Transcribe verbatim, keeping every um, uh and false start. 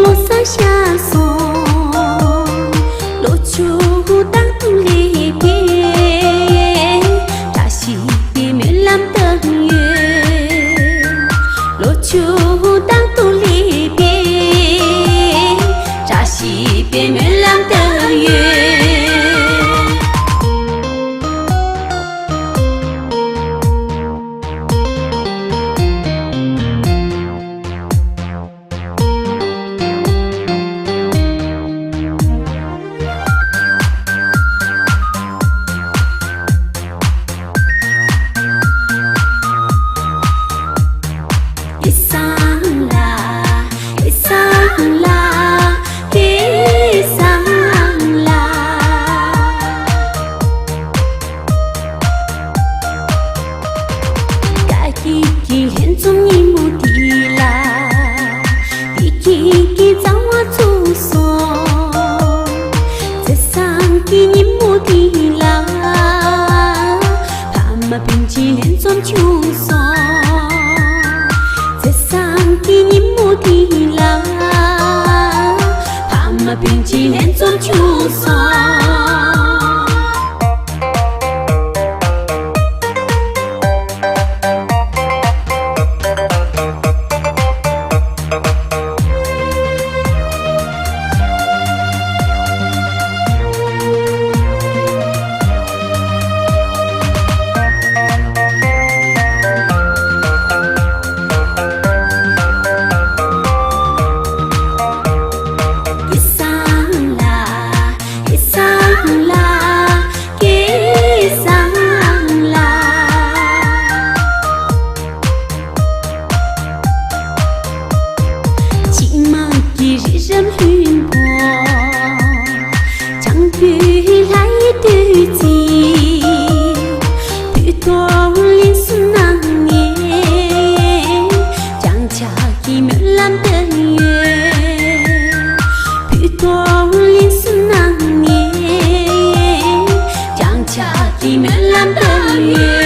ལོ་གསར་ཤར་སོང་། ལོ་ཕྱུགས་རྟག་ཏུ་སླེབས་པའི། བཀྲ་ཤིས་པའི་སྨོན་ལམ་བཏབ་ཡོད། ལོ་ཕྱུགས་རྟག་ཏུ་སླེབས་པའི། བཀྲ་ཤིས་པའི་སྨོན་ལམ་བཏབ་ཡོད། སྐལ་བཟང་ལགས། སྐལ་བཟང་ལགས། སྐལ་བཟང་ལགས། དགའ་སྐྱིད་ཀྱི་ལྷན་འཛོམས་ཉིན་མོ་འདི་ལ། བདེ་སྐྱིད་ཀྱི་རྩ་བ་བཙུགས་སོང་། མཛེས་བཟང་གི་ཉིན་མོ་འདི་ལ། ཕ་མ་སྤུན་མཆེད་ལྷན་འཛོམས་བྱུང་སོང་། མཛེས་བཟང་གི་ཉིན་མོ་འདི་ལ། ཕ་མ་སྤུན་མཆེད་ལྷན་འཛོམས་བྱུང་སོང་། སྐལ་བཟང་ལགས། སྐལ་བཟང་ལགས། སྐལ་བཟང་ལགས། སྤྱི་དམངས་ཀྱི་རི་རབ་ལྷུན་པོ། བྱང་རྒྱུད་ལྷ་ཡི་བདུད་རྩི། བོད་ཐོག་ལེན་སུ་གནང་ངེས། བརྐྱངས་ཕྱག་གི་སྨོན་ལམ་བཏབ་ཡོད། བོད་ཐོག་ལེན་སུ་གནང་ངེས། བརྐྱངས་ཕྱག་གི་སྨོན་ལམ་བཏབ་ཡོད།